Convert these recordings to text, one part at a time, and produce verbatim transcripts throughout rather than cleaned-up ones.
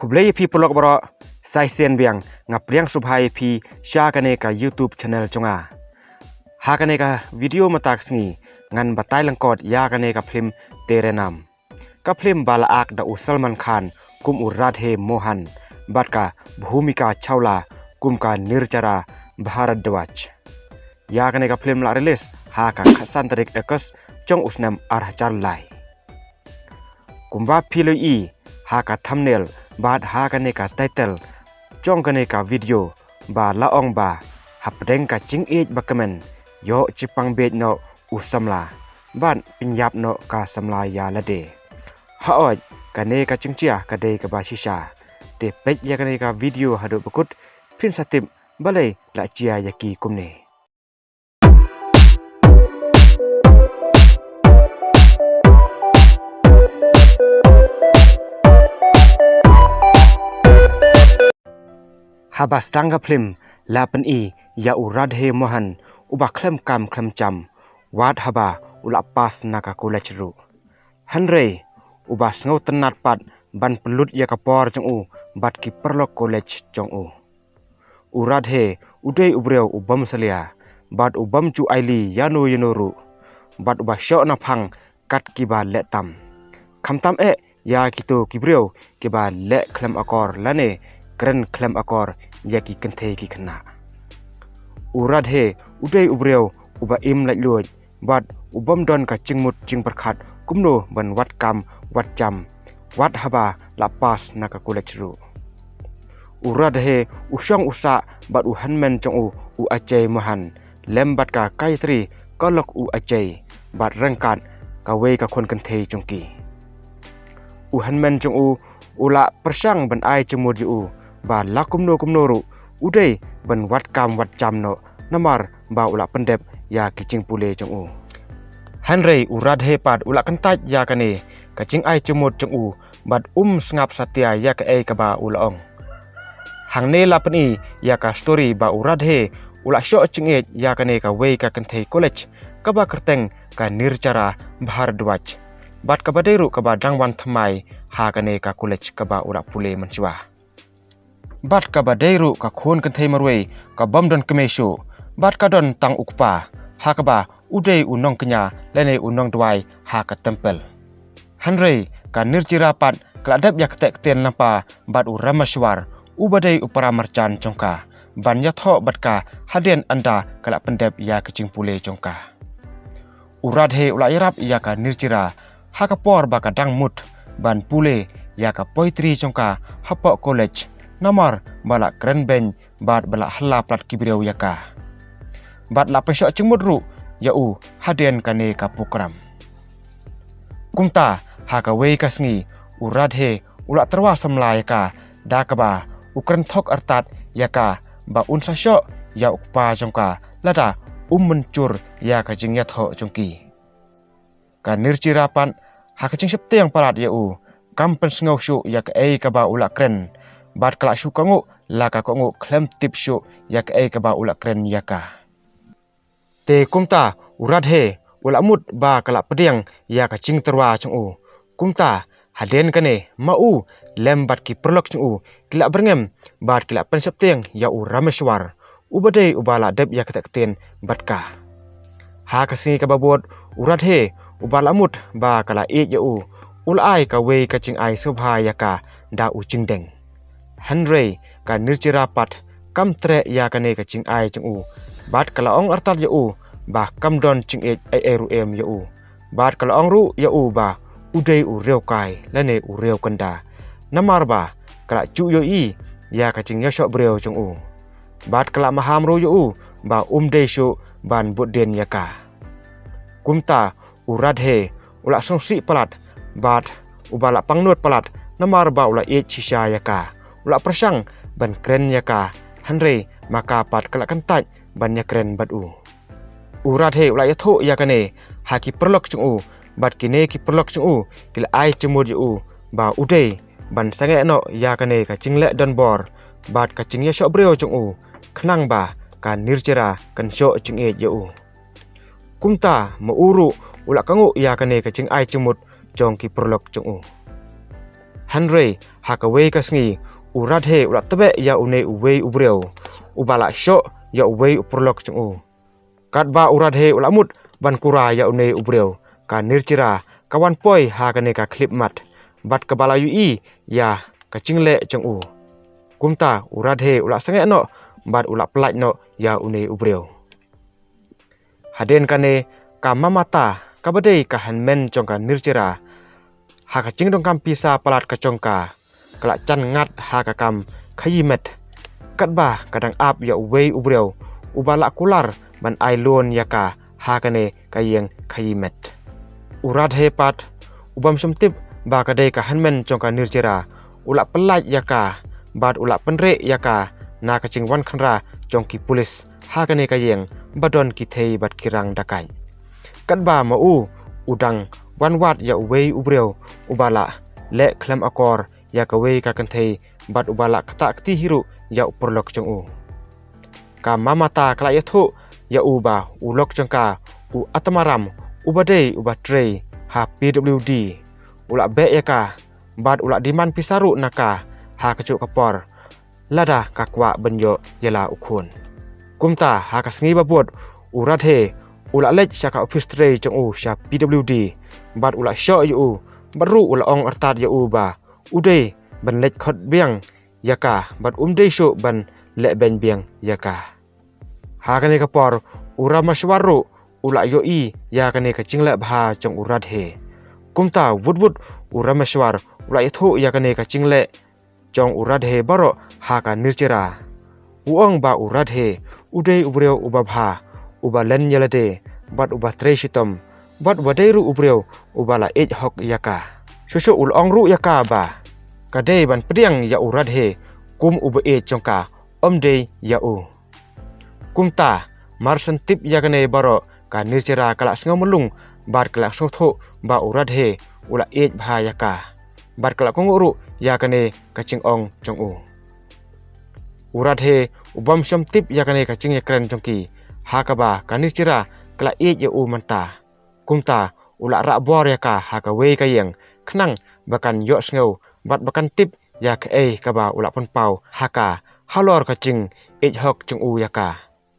Khublei ïa phi paralok baroh, sa shisien biang nga pdiang sngewbha ïa phi sha kane ka YouTube channel jong nga. Ha kane ka video mynta ka sngi ngan batai lyngkot ïa kane ka phlim Tere Naam. Ka phlim ba la act da u Salman Khan kum u Radhe Mohan bad ka Bhumika Chawla kum ka Nirjara Bharadwaj. Ïa kane ka phlim la release ha ka khatsan tarik August jong u snem ar hajar lai. Kumba phi la ïohi ha ka thumbnail bad ha kane ka title jong kane ka video ba la ong ba hapdeng ka jingïeit ba kmen, ïoh jingpang beit noh u samla bad pynïap noh ka samla ïa lade. Hooid, kane ka jingjia ka dei kaba shisha. Te peit ïa kane ka video haduh ba kut phin sa tip balei la jia ïa ki kumne. Haba sdang ka phlim la pyni ïa u Radhe Mohan uba khlem kam khlem jam wat haba u la pass na ka college ruh. Hynrei uba sngewtynnat pat ban pynlut ïa ka por jong u bad ki paralok college jong u. U Radhe u dei u briew u bym salia bad u bym ju aili ïano ïano ruh bad uba shoh na phang kat kiba leh tam. Khamtam eh ïa kito ki briew kiba leh khlem akor lane kren khlem akor ïa ki kynthei ki khynnah. U Radhe u dei u briew uba im laitluid bad u bym don ka jingmut jingpyrkhat kumno ban wad kam wad jam wat haba la pass na ka college ruh. U Radhe u shong u sah bad u hynmen jong u, u Ajay Mohan, lem bad ka Gayatri, ka lok u Ajay bad ryngkat kawei ka khun kynthei jong ki. U hynmen jong u u la pyrshang ban ai jingmut ïa u ba la kumno kumno ruh u dei ban wad kam wad jam noh namar ba u la pyndep ïa ki jingpule jong u. Hynrei u Radhe pat u la kyntait ïa kane ka jingai jingmut jong u bad um sngap satia ïa kaei kaba u la ong. Hangne la pyni ïa ka story ba u Radhe u la shoh jingïeit ïa kane kawei ka kynthei college kaba kyrteng ka Nirjara Bharadwaj bad kaba dei ruh kaba dang wan thymmai ha kane ka college kaba u la pule mynshuwa. Bad kaba dei ruh ka khun kynthei marwei ka bym don kmie shuh bad ka don tang u kpa ha kaba u dei u nongkñia lane u nongduwai ha ka templ. Hynrei ka Nirjara pat ka la dep ïa kata ktien lyngba bad u Rameshwar uba dei u para marjan jong ka ban ïathoh bad ka hadien ynda ka la pyndep ïa ka jingpule jong ka. U Radhe u la ïarap ïa ka Nirjara ha ka por ba ka dang mut ban pule ïa ka poetry jong ka hapoh college namar ba la kren beiñ bad ba la halla palat ki briew ïa ka. Bad la pynshoh jingmut ruh ïa u hadien kane ka program. Kumta ha kawei ka sngi u Radhe u la tyrwa samla ïa ka da kaba u kren thok artat ïa ka ba un sa shoh ïa u kpa jong ka lada um mynjur ïa ka jingïathoh jong ki. Ka Nirjara pat ha ka jingsheptieng palat ïa u kam pynsngew shuh ïa kaei kaba u la kren bad ka la shu kohnguh la ka kohnguh khlem tip shuh ïa kaei kaba u la kren ïa ka. Te kumta u Radhe u la mut ba ka la pdiang ïa ka jingtyrwa jong u. Kumta hadien kane ma u lem bad ki paralok jong u ki la byrngem bad ki la pynsheptieng ïa u Rameshwar uba dei uba la dep ïa kata ktien bad ka. Ha ka sngi kaba bud u Radhe uba la mut ba ka la ïeit ïa u u la ai kawei ka jingai sngewbha ïa ka da u jingdeng. Hynrei ka Nirjara pat kam treh ïa kane ka jingai jong u bad ka la ong artat ïa u ba kam don jingïeit ei ei ruh em ïa u. Bad ka la ong ruh ïa u ba u dei u riewkai lane u riewkynda namar ba ka la ju ïohi ïa ka jingïashoh briew jong u. Bad ka la maham ruh ïa u ba um dei shuh ban bud dien ïa ka. Kumta u Radhe u la sngewsih palat bad uba la pangnud palat namar ba u la ïeit shisha ïa ka. U la pyrshang ban kren ïa ka hynrei ma ka pat ka la kyntait ban ïakren bad u. U Radhe u la ïathuh ïa kane ha ki paralok jong u bad kine ki paralok jong u ki la ai jingmut ïa u ba u dei ban sangeh noh ïa kane ka jingleh donbor bad ka jingïashoh briew jong u khnang ba ka Nirjara kan shoh jingïeit ïa u. Kumta ma u ruh u la kohnguh ïa kane ka jingai jingmut jong ki paralok jong u. Hynrei ha kawei ka sngi u Radhe u la tbeh ïa une uwei u briew uba la shoh ïa uwei u paralok jong u. Katba u Radhe u la mut ban kura ïa une u briew, ka Nirjera ka wan poi ha kane ka khyllipmat bad kaba la ïohi ïa ka jingleh jong u. Kumta u Radhe u la sangeh noh bad u la pyllait noh ïa une u briew. Hadien kane ka Mamata kaba dei ka hynmen jong ka Nirjera, ha ka jingdonkam pisa palat ka jong ka, ka la jan ngat ha ka kam khaïi met. Katba ka dang ap ïa uwei u briew uba la kular ban ai loan ïa ka ha kane ka ïing khaïi met. U Radhe pat, u bym shym tip ba ka dei ka hynmen jong ka Nirjera, u la pyllait ïa ka bad u la pynreh ïa ka na ka jingwan khynra jong ki pulit ha kane ka ïing ba don ki thei bad ki rang dakaid. Katba ma u u dang wan wad ïa uwei u briew uba la leh khlem akor ïa kawei ka kynthei bad uba la ktah kti hi ruh ïa u paralok jong u. Ka Mamata ka la ïathuh ïa u ba u lok jong ka u Atamaram, uba dei uba trei ha P W D, u la beh ïa ka bad u la demand pisa ruh na ka ha kajuh ka por lada ka kwah ban ïoh ïa la u khun. Kumta ha ka sngi ba bud u Radhe u la leit sha ka ophis trei jong u sha P W D bad u la shoh ïa u bad ruh u la ong artat ïa u ba u dei ban leit khot biang ïa ka bad um dei shuh ban leh beiñ biang ïa ka. Ha kane ka por u Rameshwar ruh u la ïohi ïa kane ka jingleh bha jong u Radhe. Kumta wut wut u Rameshwar u la ïathuh ïa kane ka jingleh jong u Radhe baroh ha ka Nirjera. U ong ba u Radhe u dei u briew uba bha, uba len ïa lade bad uba trei shitom bad uba dei ruh u briew uba la ïeit hok ïa ka. Shuh shuh u la ong ruh ïa ka ba ka dei ban pdiang ïa u Radhe kum uba ïeit jong ka, ym dei ïa u. Kumta mar shen tip ïa kane baroh ka Nirjera ka la sngew mlung bad ka la sngewthuh ba u Radhe u la ïeit bha ïa ka bad ka la kohnguh ruh ïa kane ka jingong jong u. U Radhe u bym shym tip ïa kane ka jingïakren jong ki, ha kaba ka Nirjera ka la ïeit ïa u mynta. Kumta u la rah bor ïa ka ha kawei ka ïing khnang ba kan ïohsngew bad ba kan tip ïa kaei kaba u la pynpaw ha ka halor ka jingïeit hok jong u ïa ka.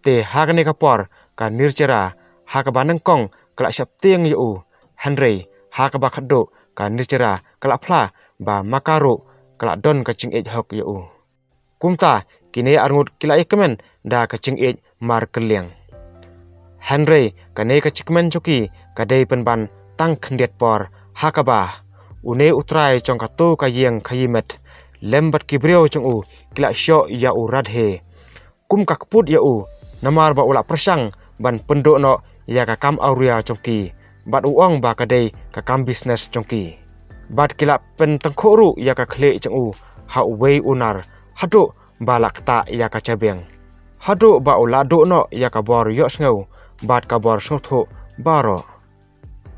Te ha kane ka por ka Nirjera ha kaba nyngkong ka la sheptieng ïa u, hynrei ha kaba khatduh ka Nirjera ka la phla ba ma ka ruh ka la don ka jingïeit hok ïa u. Kumta kine arngut ki la ïakmen da ka jingïeit markylliang. Hynrei kane ka jingkmen jong ki ka dei pynban tang khyndiat por, ha kaba une u trai jong kato ka ïing khaïi met lem bad ki briew jong u ki la shoh ïa u Radhe kum ka kput ïa u, namar ba u la pyrshang ban pynduh noh ïa ka kam awria jong ki bad u ong ba ka dei ka kam business jong ki. Bad ki la pyntyngkhuh ruh ïa ka khlieh jong u ha uwei u nar haduh ba la ktah ïa ka jabieng, haduh ba u la duh noh ïa ka bor ïohsngew bad ka bor sngewthuh baroh.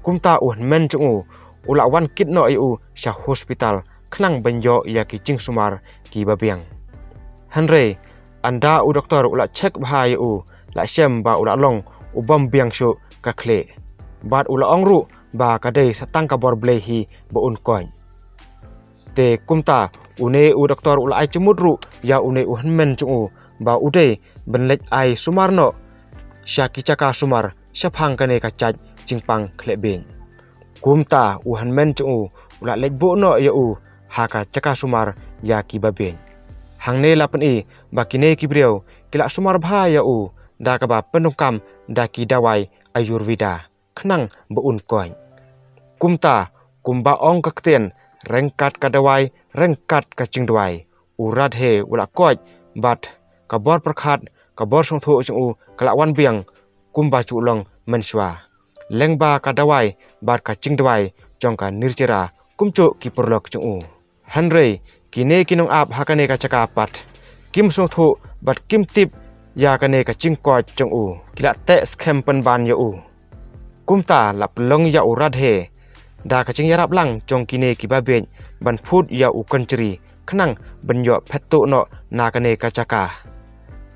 Kumta u hynmen jong u u la wan kit noh ïa u sha hospital khnang ban ïoh ïa ki jingsumar kiba biang. Hynrei ynda u doktor u la check bha ïa u, la shem ba u la long u bym biang shuh ka khlieh bad u la ong ruh ba ka dei sa tang ka bor Blei hi ba un koit. Te kumta une u doktor u la ai jingmut ruh ïa une u hynmen jong u ba u dei ban leit ai sumar noh sha ki jaka sumar shaphang kane ka jait jingpang khleh bieit. Kumta u hynmen jong u u la leit buh noh ïa u ha ka jaka sumar ïa kiba bieit. Hangne la pyni ba kine ki briew ki la sumar bha ïa u da kaba pyndonkam da ki dawai Ayurveda khnang ba un koit. Kumta kumba ong ka ktien, ryngkat ka dawai ryngkat ka jingduwai, u Radhe u la koit bad ka bor pyrkhat, ka bor sngewthuh jong u ka la wan biang kumba ju long mynshuwa. Lyngba ka dawai bad ka jingduwai jong ka Nirjara kumjuh ki paralok jong u. Hynrei kine ki nongap ha kane ka jaka pat kim sngewthuh bad kim tip ïa kane ka jingkoit jong u, ki la teh skhem pynban ïa u. Kumta la pynlong ïa u Radhe da ka jingïarap lang jong kine kiba bieit ban phut ïa u Kanjri khnang ban ïoh phet tuh noh na kane ka jaka.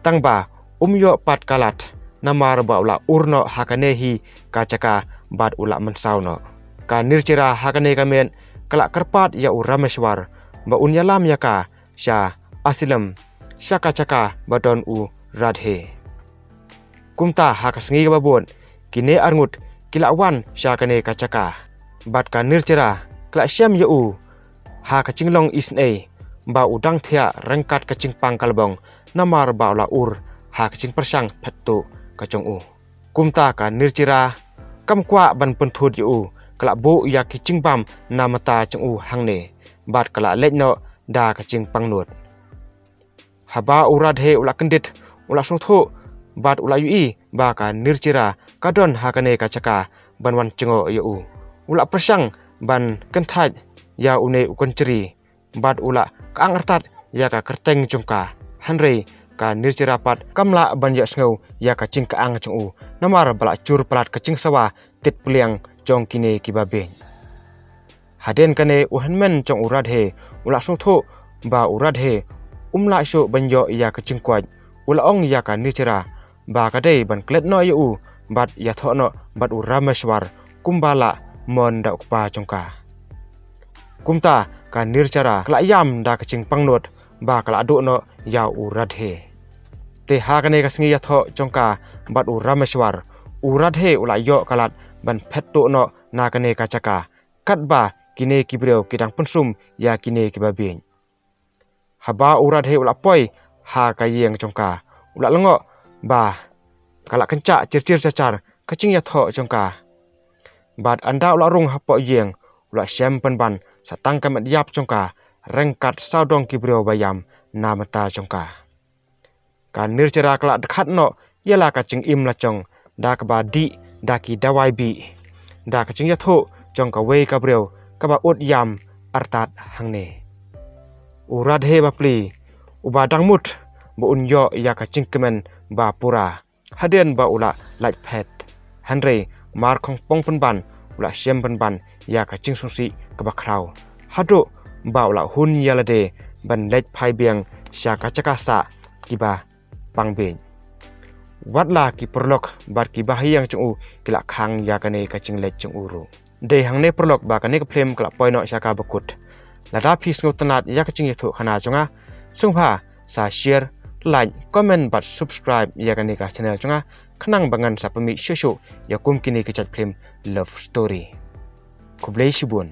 Tangba um ïoh pat ka lad namar ba u la ur noh ha kane hi ka jaka bad u la mynsaw noh. Ka Nirjara ha kane ka miet ka la kyrpad ïa u Rameshwar ba un ïalam ïa ka sha Asylum, sha ka jaka ba don u Radhe. Kumta ha ka sngi kaba bud, kine arngut ki la wan sha kane ka jaka. Bad ka Nirjara ka la shem ïa u ha ka jinglong isynei ba u dang thiah ryngkat ka jingpang ka lbong, namar ba u la ur ha ka jingpyrshang phet tuh ka jong u. Kumta ka Nirjara kam kwah ban pynthut ïa u, ka la buh ïa ki jingbam na mynta jong u hangne, bad ka la leit noh da ka jingpangnud. Haba u Radhe u la kyndit, u la sngewthuh bad u la ïohi ba ka Nirjara ka don ha kane ka jaka ban wan jngoh ïa u. U la pyrshang ban kynthait ïa une u kynjri bad u la kang artat ïa ka kyrteng jong ka. Hynrei ka Nirjara pat kam lah ban ïohsngew ïa ka jingkang jong u, namar ba la jur palat ka jingsawa tit pliang jong kine kiba bieit. Hadien kane u hynmen jong u Radhe u la sngewthuh ba u Radhe um lah shuh ban ïoh ïa ka jingkoit. U la ong ïa ka Nirjara ba ka dei ban klet noh ïa u bad ïathoh noh bad u Rameshwar kumba lah mon da u kpa jong ka. Kumta ka Nirjara ka la ïam da ka jingpangnud ba ka la duh noh ïa u Radhe. Te ha kane ka sngi ïathoh jong ka bad u Rameshwar, u Radhe u la ïoh ka lad ban phet tuh noh na kane ka jaka, katba kine ki briew ki dang pynsum ïa kine kiba bieit. Haba u Radhe u la poi ha ka ïing jong ka, u la lyngngoh ba ka la kynjah jyrjyr jajar ka jingïathoh jong ka. Bad ynda u la rung hapoh ïing, u la shem pynban sa tang ka met ïap jong ka ryngkat sawdong ki briew ba ïam na mynta jong ka. Ka Nirjara ka la dkhat noh ïa la ka jingim la jong da kaba dih da ki dawai bih, da ka jingïathuh jong kawei ka briew kaba ud ïam artat hangne. U Radhe bapli, uba dang mut ba un ïoh ïa ka jingkmen ba pura hadien ba u la lait phet. Hynrei mar khongpong pynban u la shem pynban ïa ka jingsngewsih kaba khraw, haduh ba u la hun ïa lade ban leit phai biang sha ka jaka sah kiba pang bieit. Wat la ki paralok bad ki bahaïing jong u ki la khang ïa kane ka jingleit jong u ruh. Dei hangne paralok ba kane ka film ka la poi noh sha kaba kut. Lada phi sngewtynnat ïa ka jingïathuhkhana jong nga, sngewbha sa share, like, comment bad subscribe ïa kane ka channel jong nga, khnang ba ngan sa pynmih shuh shuh ïa kum kine ki jait film love story. Khublei shibun.